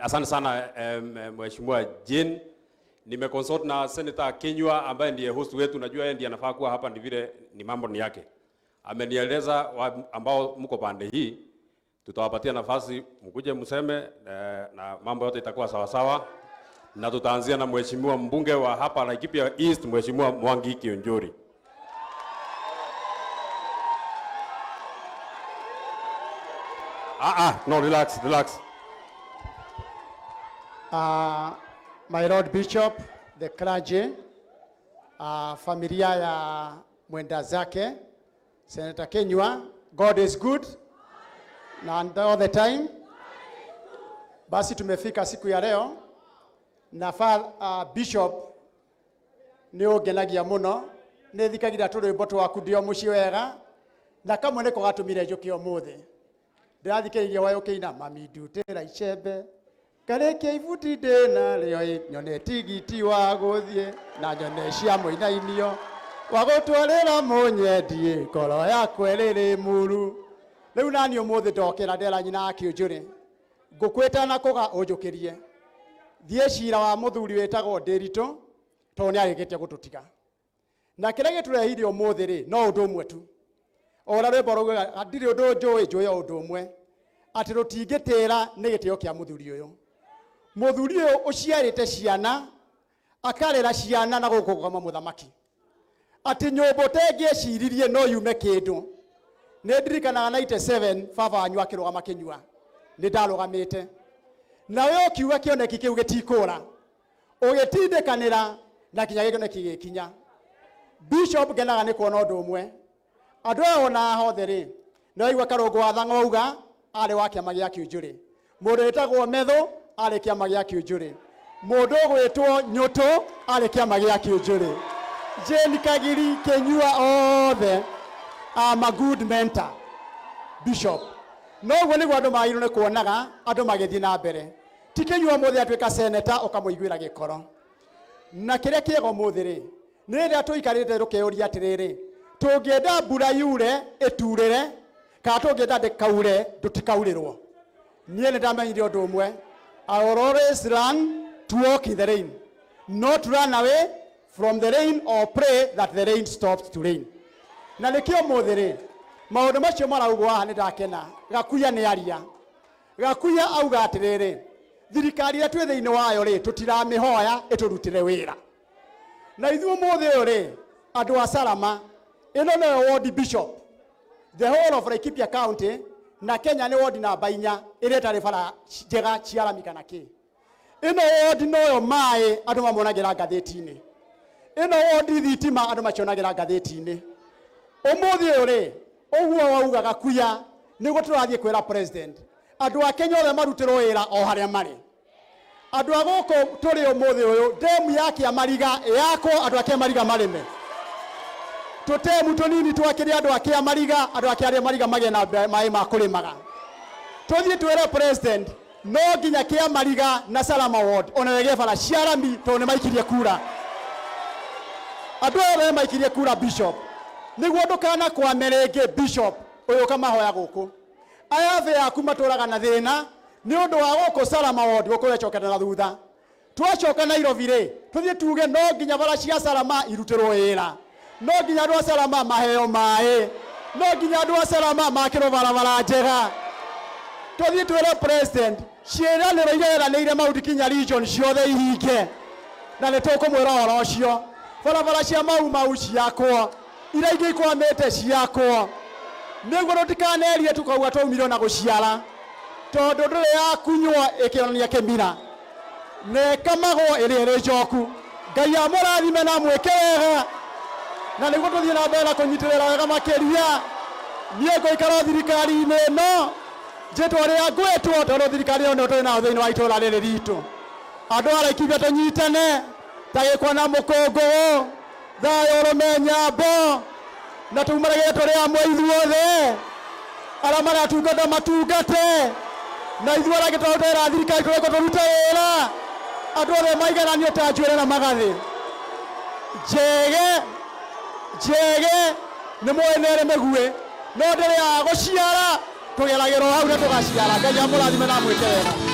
Asante sana Mheshimiwa Jane. Nimeconsult na Senator Kinyua ambaye ndiye host wetu, najua yeye ndiye anafaa kuwa hapa, ndi vile ni mambo ni yake. Amenieleza ambao mko pande hii tutawapatia nafasi mkuje mseme na mambo yote itakuwa sawa sawa, na tutaanzia na mheshimiwa mbunge wa hapa Laikipia East, Mheshimiwa Mwangi Kiunjuri. No, relax, relax. My Lord Bishop, the clergy, familia ya mwenda zake, Senator Kinyua, God is good and all the time. Basi tumefika siku ya leo na Bishop nĩ ũngenagia mũno nĩ thikagira tũrwĩmbo twaku ndĩ o mũciĩ wega na kamwe nĩko gatũmire njũke ũmũthĩ. Ndĩrathikĩrĩria wayo ũkĩina mami ndutĩra icembe karĩkia ibuti ndĩna rĩo ĩ, nyone tigiti wa gũthiĩ na nyone cia mũinainio wa gũtwarĩra mũnyendie ngoro yakwa ĩrĩrĩ muru. Rĩu nani ũmũthĩ ndokĩra ndera nyina wa Kĩũnjũrĩ ngũkwĩta na kũga ũnjũkĩrie thiĩ cira wa mũthuri wĩtagwo Ndĩritũ tondũ nĩ arĩkĩtie gũtũtiga. Na kĩrĩa gĩtũrehire ũmũthĩ rĩ no ũndũ ũmwe tu, o ũrĩa rwĩmbo raugaga ndirĩ ũndũ njũĩ, njũĩ o ũndũ ũmwe, atĩ rũtingĩtĩra nĩ gĩtĩo kĩa mũthuri ũyũ. Mũthuri ũyũ ũciarĩte ciana akarera ciana na gũkũ kũgama mũthamaki, atĩ nyũmbũ tengĩeciririe no yume kĩndũ. Nĩ ndirikanaga 97 baba wanyu akĩrũgama kĩnyua, nĩ ndarũgamĩte nawe ũkiuga kĩoneki kĩu gĩtikũra, ũgĩtindĩkanĩra na kinya gĩkĩoneki gĩkinya. Bishop ngenaga nĩ kuona ũndũ ũmwe, andũ aya ona hothe rĩ nĩ waigua Karũngũ wa Thang'wa auga arĩ wa kĩama gĩa Kĩũnjũrĩ, mũndũ wĩtagwo Methũ arĩ kĩama gĩa Kĩũnjũrĩ, mũndũ ũgwĩtwo Nyũtũ arĩ kĩama gĩa Kĩũnjũrĩ, Jane Kagiri Kĩnyua othe. I'm a good mentor Bishop. Noguo nĩguo andũ magĩrĩirwo nĩ kuonaga andũ magĩthiĩ na mbere. Ti Kĩnyua ũmũthĩ atuĩka senator ũkamũiguĩra gĩkoro. Na kĩrĩa kĩega ũmũthĩ rĩ nĩ rĩrĩa tũikarĩte tũkeyũria atĩrĩrĩ, tũngĩenda mbura yure ĩturĩre kana tũngĩenda ndĩkaure tũtikaurĩrwo. Niĩ nĩ ndamenyire ũndũ ũmwe, I will always learn to walk in the rain, not run away from the rain or pray that the rain stops to rain. Na nĩkĩo ũmũthĩ rĩ maũndũ macio maraugwo haha nĩ ndakena. Gakuya nĩ aria, Gakuya auga atĩrĩrĩ, thirikari ĩrĩa twĩ thĩinĩ wayo rĩ tũtiramĩhoya ĩtũrutĩre wĩra. Na ithuĩ ũmũthĩ ũyũ rĩ andũ a Salama, ĩno nĩyo ward bishop the whole of Laikipia County na Kenya nĩ ward namba 4 ĩrĩa ĩtarĩ bara njega cia rami kana kĩ. Ĩno ward noyo maĩ andũ mamonagĩra ngathĩti-inĩ, ĩno ward thitima andũ macionagĩra ngathĩti-inĩ. Ũmũthĩ ũyũ rĩ ũguo wauga Gakuya nĩguo tũrathiĩ kwĩra president andũ a Kenya othe marutĩrwo wĩra o harĩa marĩ. Andũ a gũkũ tũrĩ ũmũthĩ ũyũ ndemu ya Kĩamariga yakwo andũ a Kĩamariga marĩme, tũtemu tũnini twakĩrĩ andũ a Kĩamariga, andũ a Kĩamariga magĩe na maĩ ma kũrĩmaga. Tũthiĩ twĩre president no nginya Kĩamariga na Salama ward ona ĩgĩe bara cia rami tondũ nĩ maikirie kura. Andũ aya othe maikirie kura Bishop, nĩguo ndũkanakwame rĩngĩ Bishop ũyũ ũkamahoya gũkũ. Aya thĩ yaku matũraga na thĩna nĩ ũndũ wa gũkũ Salama ward gũkũ wecokete na thutha. Twacoka Nairobi rĩ tũthiĩ tuge no nginya bara cia Salama irutĩrwo wĩra, no nginya andũ a Salama maheo maĩ, no nginya andũ a Salama makĩrwo barabara njega. Tũthiĩ twĩre president ciĩranĩro iria eranĩire Mount Kenya region ciothe ihinge, na nĩ tũkũmwĩra ũhoro ũcio. Barabara cia Mau Mau ciakwo, iria ingĩ ikwamĩte ciakwo, nĩguo tũtikanerie tukauga twaumire ona gũciara, tondũ ndũrĩ yakunywo ĩkĩonania kĩmira na ĩkamagwo ĩrĩa ĩrĩ njoku. Ngai amũrathime na amwĩke wega, na nĩguo tũthiĩ na mbere na kũnyitĩrĩra wega makĩria. Niĩ ngũikara thirikari-inĩ ĩno njĩtwo ũrĩa ngwĩtwo, tondũ thirikari ĩyo nĩyo tũrĩ nayo thĩinĩ wa itũũra rĩrĩ ritũ. Andũ a Laikipia tũnyitane ta gĩkwa na mũkũngũgũ, thayũ ũrũme nyambo, na tumaragĩre tũrĩ amwe ithuothe. Arĩa maratungata matungate, na ithuĩ arĩa angĩ tũrarutĩra thirikari tũreko tũrute wĩra. Andũ othe maigananio ta njuĩrĩ na magathĩ. Njege njege nĩ mũĩ nĩ ĩrĩ mĩguĩ, no ndĩrĩ ya gũciara, tũgeragĩra o hau na tũgaciara. Ngai amũrathime na amwĩke wega.